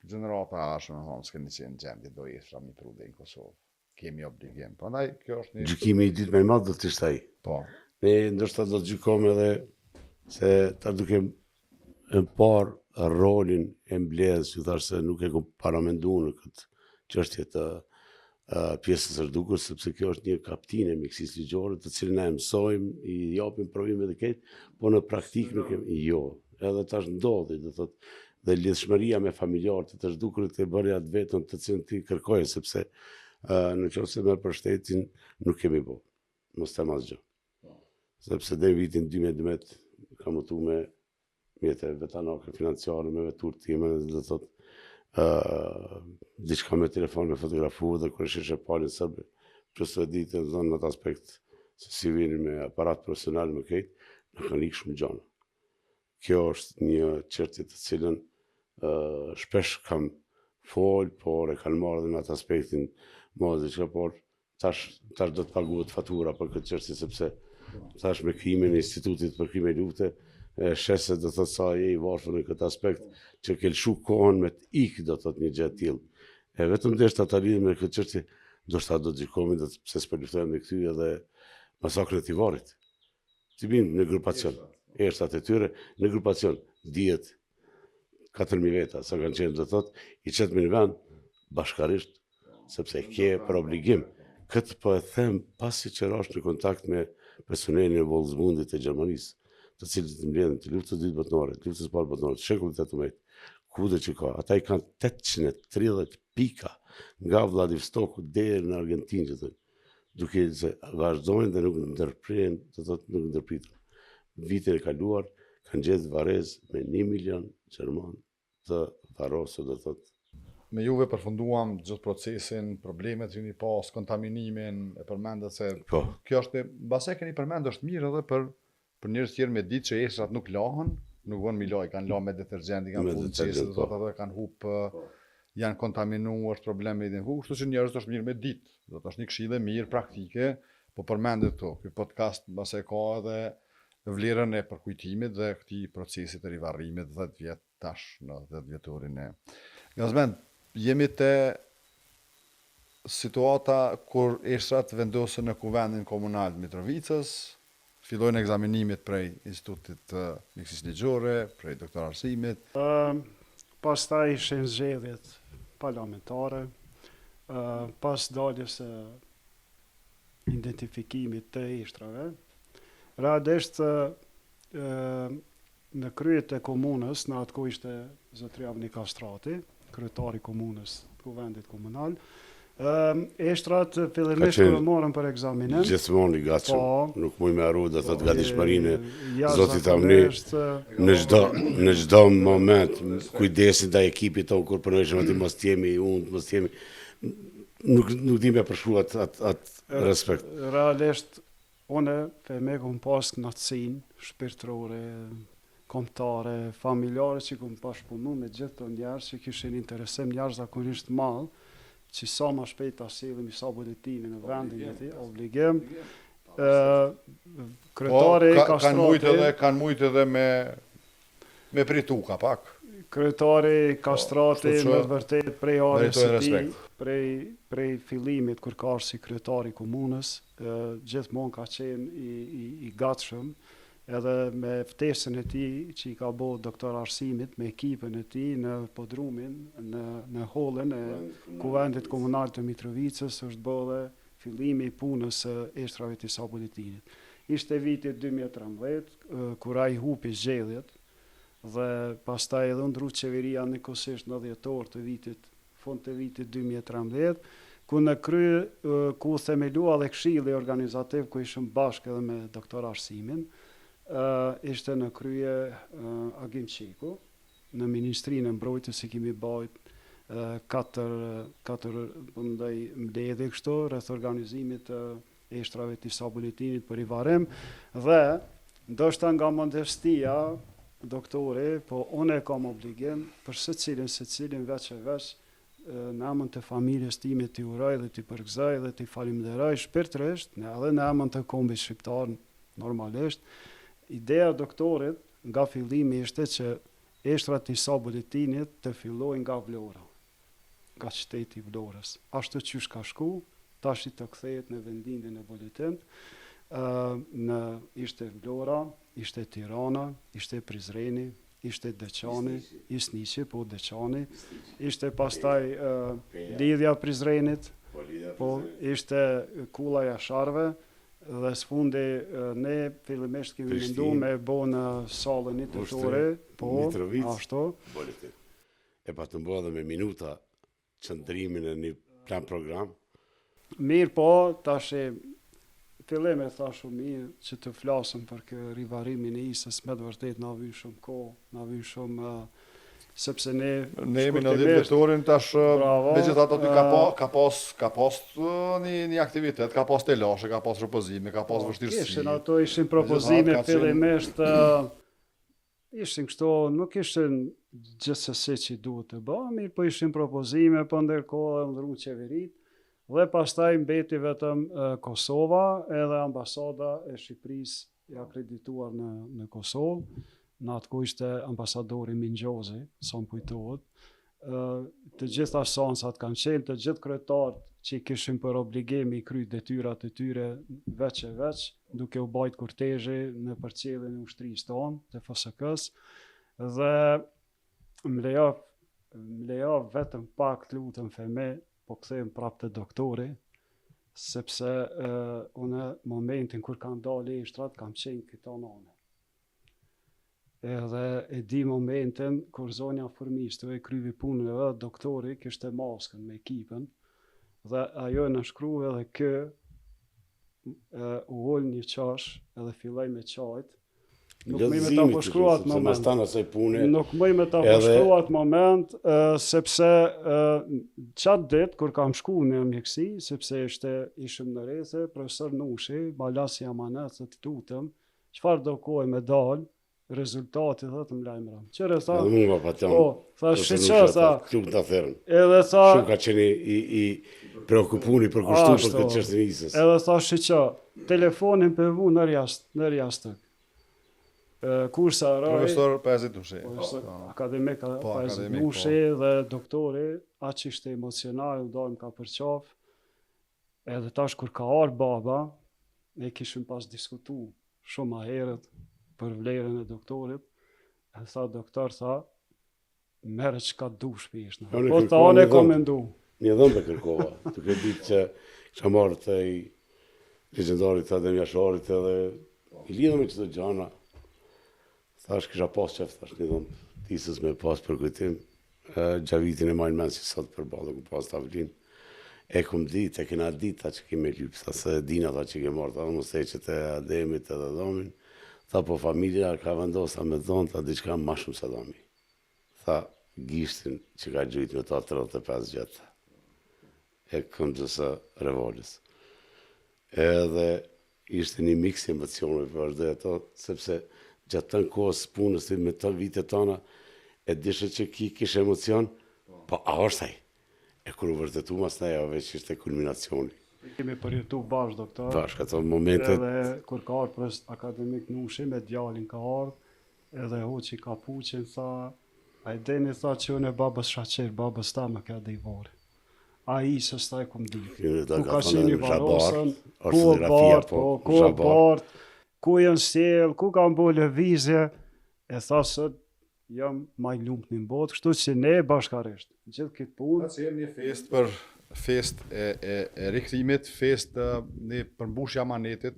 Gjenerata e ardhshme, me thonë, s'keni qenë në gjendje do eshtra mi pru deri në Kosovë. Kemi obligim. Prandaj kjo është një Gjykimi i dytë më i madh do të ishte ai. Po. Ne ndoshta do të gjykojmë edhe se ta duke e parë rolin e mbledhjes, ju thashë se nuk e kom paramendu në këtë çështje të pjesës së zhdukur, sepse kjo është një kaptinë e mjekësisë ligjore, të cilën ne e mësojmë, i japim provime dhe krejt, po në praktikë nuk kemi, jo, edhe tash ndodhi, do thotë, dhe lidhshmëria me familjarët e të zhdukurit e bëri atë vetën të cilën ti kërkoje, sepse në qoftë se merr për shtetin, nuk kemi bo, mos them asgjë. Sepse deri në vitin 2012 kam udhëtu me mjete vetanake financiare me veturë time do të thotë uh, diçka me telefon me fotografu dhe kur e shihshe palën serbe plus e ditë të thonë në atë aspekt se si vini me aparat profesional me krejt, na kanë ikë shumë gjana. Kjo është një çështje të cilën uh, shpesh kam fol, por e kanë marrë dhe në atë aspektin mos diçka, por Tash tash do të paguhet fatura për këtë çështje sepse tash me krijimin e Institutit për Krime Lufte e sheh se do thotë sa je i varfër në këtë aspekt që ke lëshu kohën me të ikë do thotë një gjë e tillë. E vetëm deshta ta lidhim me këtë çështje, ndoshta do të gjykohemi do të pse s'po luftojmë me kthy edhe masakrën e Tivarit. T'i bimë në grupacion, eshtrat e tyre në grupacion, dihet 4.000 veta, sa kanë qenë do thotë, i qetëm në vend bashkarisht sepse ke për obligim. Këtë po e them pasi që rashë në kontakt me personelin e Volksbundit të Gjermanisë, të cilët mbledhin të luftës dytë botërore, të luftës parë botërore, të shekullit 18, kudo që ka, ata i kanë 830 pika nga Vladivostoku deri në Argentinë, që thonë, duke se vazhdojnë dhe nuk ndërprehen, do të thotë nuk ndërpriten. Vitin e kaluar kanë gjetë varrezë me 1 milion gjerman të varrosur, do të thotë. Me juve përfunduam gjithë procesin, problemet që keni pas, kontaminimin, e përmendët se po. kjo është, mbase e keni përmend është mirë edhe për për njerëz tjerë me ditë që eshtrat nuk lahen, nuk bën mi la, i kanë la me detergjent, i kanë fut në qese, do thotë ato kanë hup, po. janë kontaminu, është problem me identifiku, kështu që njerëzit është mirë me ditë. Do të është një këshillë e mirë praktike, po përmendet këtu. Ky podcast mbase ka edhe vlerën e përkujtimit dhe këtij procesi të rivarrimit 10 vjet tash në 10 vjetorin e Gazmend, jemi te situata kur eshtrat vendosen në Kuvendin Komunal të Mitrovicës, fillojnë ekzaminimet prej Institutit të Mjekësisë Ligjore, prej doktor Arsimit. Pastaj ishin zgjedhjet parlamentare, pas daljes së identifikimit të eshtrave. Realisht në krye të komunës, në atë kohë ishte zotëri Avni Kastrati, kryetar i komunës, të kuvendit komunal. Ëm eshtrat fillimisht kur u morën për ekzaminim. Gjithmonë i gatshëm. Po, nuk muj me harru do thotë gatishmërinë e zotit Avni në çdo në çdo moment kujdesin ndaj ekipit tonë kur punojshim aty mos të jemi unë, mos të jemi nuk nuk di me përshkru atë atë at respekt. Realisht unë Fehmi kom pas knaqësinë shpirtërore, kombëtare, familjare që kom bashkëpunu me gjithë këto njerëz që kishin interesim jashtëzakonisht të madh që sa ma shpejt ta sjellim Isa Boletinin në vendin e tij, obligim. Ë kryetari po, ka, kanë mujt edhe kanë mujt edhe me me pritu ka pak. Kryetari po, Kastrati me të vërtetë prej ardhjes së tij, prej prej fillimit kur ka ardhur si kryetar i komunës, gjithmonë ka qenë i i i gatshëm edhe me ftesën e tij që i ka bo doktor Arsimit me ekipën e tij në podrumin në në hollin e Kuvendit Komunal të Mitrovicës është bo edhe fillimi i punës së eshtrave të Isa Boletinit. Ishte viti 2013 kur ai hupi zgjedhjet dhe pastaj edhe u ndrru qeveria njëkohësisht në dhjetor të vitit fund të vitit 2013, ku në krye ku u themelua dhe këshilli organizativ ku ishim bashkë edhe me doktor Arsimin, ishte në krye Agim Çeku, në Ministrinë e Mbrojtjes i kemi bajt katër katër po mendoj mbledhje kështu rreth organizimit të eshtrave të Isa Boletinit për rivarrim dhe ndoshta nga modestia doktori, po unë e kam obligim për secilin secilin veç e veç në emën të familjes time t'i uroj dhe t'i përgëzoj dhe t'i falimnderoj shpirtërisht, edhe në emën të kombit shqiptar normalisht. Ideja e doktorit nga fillimi ishte që eshtrat e Isa Boletinit të fillojnë nga Vlora. nga qyteti i Vlorës. Ashtu qysh ka shku, tashi të kthehet në vendlindjen e Boletin, në ishte Vlora, ishte Tirana, ishte Prizreni, ishte Deçani, Isniqi, po Deçani, ishte pastaj Lidhja e Prizrenit, po, po ishte Kulla e Jasharëve, dhe së fundi ne fillimisht kemi mendu me bo në sallën një tetore, po, ashtu. Boletin. E patëm bo edhe me minuta qëndrimin e një plan program. Mirë po, tash e fillim e tha shumë mirë që të flasëm për kë rivarrimin e Isës, me të vërtet na vyn shumë kohë, na vyn shumë sepse ne Ne jemi në 10 vjetorin tash, megjithatë aty ka pa, ka pas ka pas një një aktivitet, ka pas telashe, ka pas propozime, ka pas po, vështirësi. Ishin ato ishin propozime fillimisht Ishin kështu, nuk ishin gjithsesi që duhet të bëhen, mirë po ishin propozime, po ndërkohë edhe ndrrun qeveritë, dhe pastaj mbeti vetëm Kosova edhe ambasada e Shqipërisë e akredituar në, në Kosovë, në atë kohë ishte ambasadori Minxhozi, sa më kujtohet, të gjitha seancat kanë qenë, të gjithë kryetarët që i kishin për obligim i kry detyrat e tyre veç e veç, duke u bajt kortezhi në përcjelljen e ushtrisë tonë, të FSK-s, dhe më lejo, më lejo vetëm pak të lutem Fehmi, po kthehem prapë te doktori, sepse uh, unë momentin kur kanë dalë eshtrat, kam qenë këto nane. Edhe e di momentin kur zonja Furmistu e kryvi punën e vet, doktori kishte maskën me ekipën dhe ajo e nënshkruve dhe kë e, u ul një qosh edhe filloi me qajt. Nuk muj me ta përshkru atë moment. Asaj pune, Nuk muj me ta edhe... përshkru atë moment, e, sepse e, qatë ditë kur kam shku në mjekësi, sepse ishte ishim në rrethe, profesor Nushi, ma la si amanet dhe të lutem, Çfarë do kohe me dal, rezultati dhe të më lajmëron. Qyre tha? Edhe mua pa tënë. Po, tha shiqo, tha. Klub ta therën. Edhe tha. Shumë ka qenë i i preokupun, i përkushtuar për këtë çështje të Isës. Edhe tha shiqo, telefonin pe vu nër jast, nër jastëk. Kurse aroj, Profesor Pajazit Nushi. Profesor po. akademik po, Pajazit po. Nushi dhe doktori, aq ishte emocional, u dalë ka përqaf. Edhe tash kur ka ardhë baba, ne kishim pas diskutu shumë ma herët për vlerën e doktorit, e tha doktor, tha, merre çka dush pish. Po tha, unë e kom mendu. Një dhëmbë e kërkova, duke ditë që kisha marrë te i legjendarit të Adem Jasharit edhe i lidhur me qëto gjana, Thash kisha pas qef thash një dhëmb t'Isës me pas për kujtim. Xhavitin e maj mend si sot përballë ku pas tavlinë. E kum ditë, e kena ditë, tha që ki me lypë, tha se e dina tha që ke marrë, tha dhe musteqet e Ademit edhe dhomin, tha po familja ka vendosë tha me dhonë, tha diçka ma shumë se dhomi. Tha gishtin që ka gjujtë me ta 35 vjet, tha, e këmbës së revolës. Edhe ishte një miks i emocioneve, po vazhdoj ato, sepse gjatë tënë kohës punës me të vitet tana, e dishe që ki kishe emocion, po a është ai? E kur u vërtetu masnej, ajo veç ishte kulminacioni. E kemi përjetu bashkë, doktor. Bashkë, ato momentet. Edhe kur ka ardhë prof. Akademik Nushi me djalin ka ardhë, edhe hoqi kapuqin, tha, a e dini, tha, që unë e babës Shaqir, babës tem e ka di varrin. A Isës, tha e kum ditë. Ku ka qenë i varrosën, ku u bart, po, ku u bart, ku janë sjell, ku kanë bo lëvizje, e tha sot, Jam ma i lumtni në botë, kështu që ne bashkarisht, gjithë këtë punë. Ka qenë një festë për festë e, e, e rikthimit, festë një përmbushje amanetit,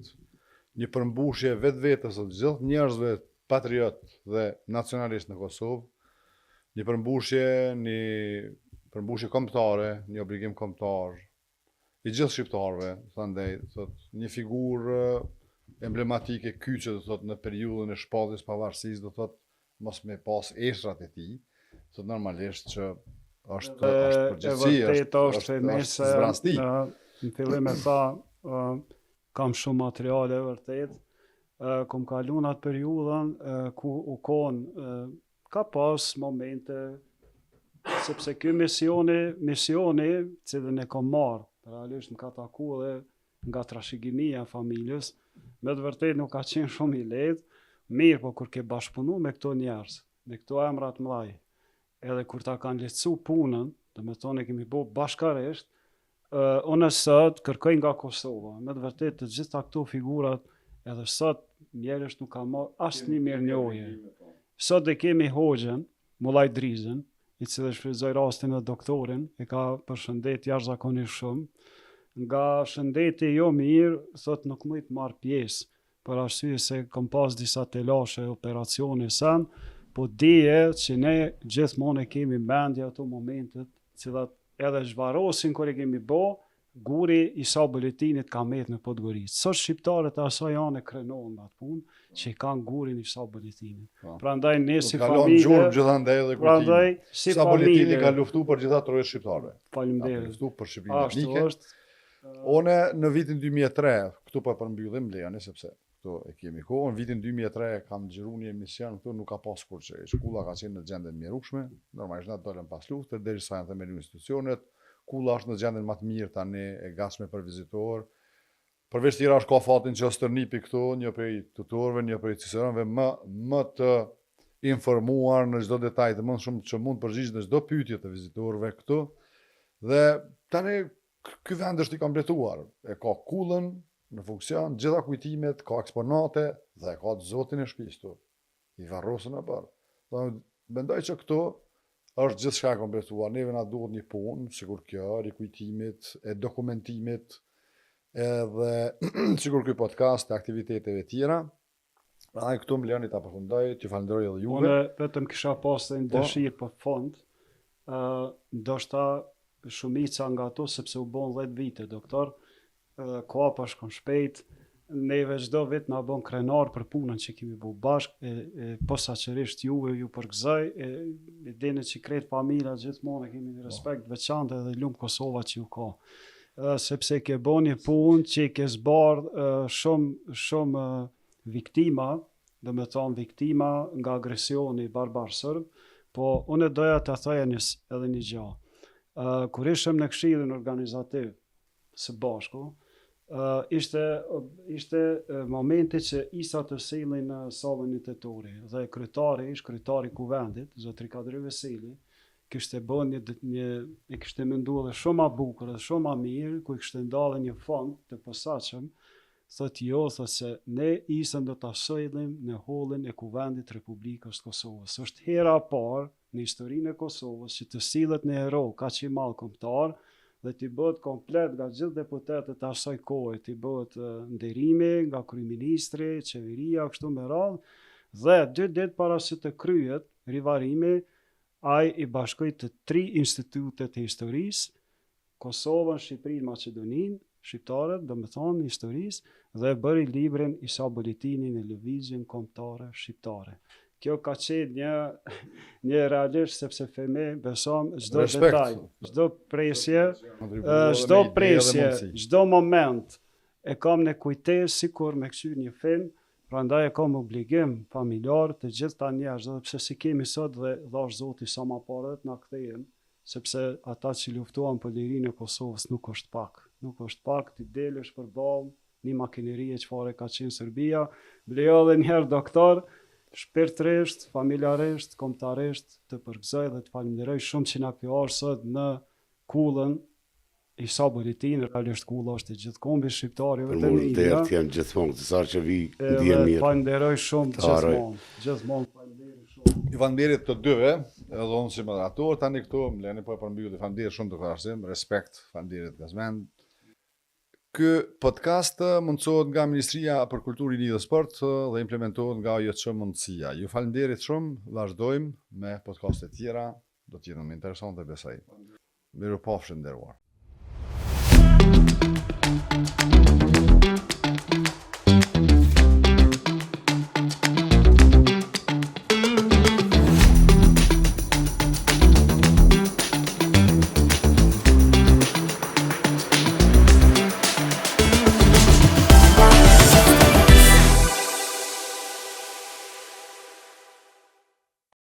një përmbushje vetvetes së gjithë njerëzve patriot dhe nacionalist në Kosovë, një përmbushje, një përmbushje kombëtare, një obligim kombëtar i gjithë shqiptarëve, andej, thot, një figurë emblematike kyçe, do thot, në periudhën e shpalljes pavarësisë, do thot, mos me pas eshtrat e tij, thot normalisht që është është përgjegjësi, është është është zbrazti. Në, në fillim e tha, uh, kam shumë materiale vërtet, uh, kom kalu në atë periudhën uh, ku u kon uh, Ka pas momente, sepse ky misioni, misioni cilin e kom marrë, realisht më ka taku edhe nga trashëgimia e familjes, me të vërtetë nuk ka qenë shumë i lehtë, mirë, po kur ke bashkëpunu me këto njerëz, me këto emra të mëdhaj, edhe kur ta kanë lehtësu punën, domethonë e kemi bo bashkarisht, Uh, unë sot kërkoj nga Kosova, me të vërtetë të gjitha këto figurat edhe sot mjerisht nuk ka marrë asnjë mirënjohje. Sot e kemi hoxhën, Mulla Idrizin, i cili shfrytëzoi rastin e doktorin, e ka përshëndet jashtëzakonisht shumë. Nga shëndeti jo mirë, thot nuk mujt të marr pjesë, për arsye se kom pas disa telashe, operacione sen, po dije që ne gjithmonë e kemi mendje ato momentet, cilat edhe zhvarrosin kur e kemi bo, guri i Isa Boletinit ka met në Podgoricë. Sot shqiptarët e asaj ane krenohen me atë punë, që i kanë gurin Isa Boletinit. Po. Prandaj ne si familje... Gjurmë gjithandej edhe kujtime. Prandaj si Isa familje... Boletini ka luftu për gjitha trojet shqiptare. Faleminderit. Ka luftu për Shqipërinë etnike. Ashtu është. Unë në vitin 2003, këtu po e përmbyllim, lejoni sepse këtu e kemi kohë, në vitin 2003 kam xhiru një emision këtu nuk ka pas kurrgjë. Kulla ka qenë në gjendje të mjerueshme, normalisht na dolëm pas lufte derisa janë themeluar institucionet. Kulla është në gjendjen më të mirë tani e gatshme për vizitor. Përveç tjerash ka fatin që është stërnipi këtu, një prej tutorëve, një prej ciceronëve më më të informuar në çdo detaj të mundshëm që mund të përgjigjet në çdo pyetje të vizitorëve këtu. Dhe tani Ky vend është i kompletuar, e ka kullën në funksion, gjitha kujtimet, ka eksponate dhe e ka të zotin e shtëpisë këtu. I varrosën e bërë. Do mendoj që këtu është gjithçka e kompletuar. Neve na duhet një punë, sikur kjo, rikujtimit, e dokumentimit, edhe sikur ky podcast e aktiviteteve tjera. Prandaj këtu më lejoni ta përfundoj, t'ju falenderoj edhe juve. Unë vetëm kisha pasë një po. dëshirë për fund. Ë, uh, ndoshta shumica nga ato sepse u bon 10 vite, doktor, ë koha po shkon shpejt. Neve çdo vit na bon krenar për punën që kemi bu bashkë, e, e posaçërisht juve ju përgëzoj, e, e dini që krejt familja gjithmonë e kemi një po. respekt të veçantë edhe lum Kosova që ju ka. sepse ke bo një punë që i ke zbardh shumë shumë viktima, domethonë viktima nga agresioni barbar serb, po unë doja të thoja një, edhe një gjë. Kur ishëm në këshillin organizativ së bashku, ishte ishte momenti që Isa të sillej në sallën Një Tetori dhe kryetari, ish kryetari i kuvendit, zotri Kadri Veseli, kishte bo një, një e kishte mendu edhe shumë ma bukur edhe shumë ma mirë, ku i kishte nda edhe një fond të posaçëm, thot jo, thot se ne Isën do ta sjellim në hollin e Kuvendit të Republikës të Kosovës. Është hera e parë në historinë e Kosovës që të sillet një hero kaq i madh kombëtar dhe t'i bëhet komplet nga gjithë deputetët e asaj kohe, t'i bëhet nderimi nga kryeministri, qeveria, kështu me radhë, dhe dy ditë para se të kryhet rivarrimi, Ai i bashkoi të tri institutet e historisë. Kosovën, Shqipërinë, Maqedoninë, shqiptarët, domethonë, historisë, dhe bëri librin Isa Boletini në Lëvizjen Kombëtare Shqiptare. Kjo ka qenë një, një realisht sepse Femi, besom, çdo detaj, çdo presje, çdo presje, çdo moment, e kam në kujtesë sikur me kqyr një film, prandaj e kam obligim familjar të gjithë ta njerëz, edhe pse s'i kemi sot dhe dhashtë Zoti sa ma parë edhe të na kthehen, sepse ata që luftuan për lirinë e Kosovës nuk është pak, nuk është pak t'i delësh përballë një makinerie çfarë ka qenë Serbia, më lejo edhe një herë doktor, shpirtërisht, familjarisht, kombëtarisht të përgëzoj dhe të falënderoj shumë që na ke ardhur sot në kullën Isa Boletini, realisht kulla është e gjithë kombit shqiptar, jo vetëm i nder të jem gjithmonë, të sa që vi, ndihem mirë. Falënderoj shumë gjithmonë, gjithmonë faleminderit shumë. Ju faleminderit të dyve, edhe unë si moderator tani këtu, më leni po e përmbyll, faleminderit shumë doktor Arsim, respekt, faleminderit Gazmend. Ky podcast mundësohet nga Ministria për Kulturë, Rini dhe Sport dhe implementohet nga OJQ Mundësia. Ju faleminderit shumë, vazhdojmë me podcaste tjera, do të jenë më interesante besoj. Mirupafshim të nderuar.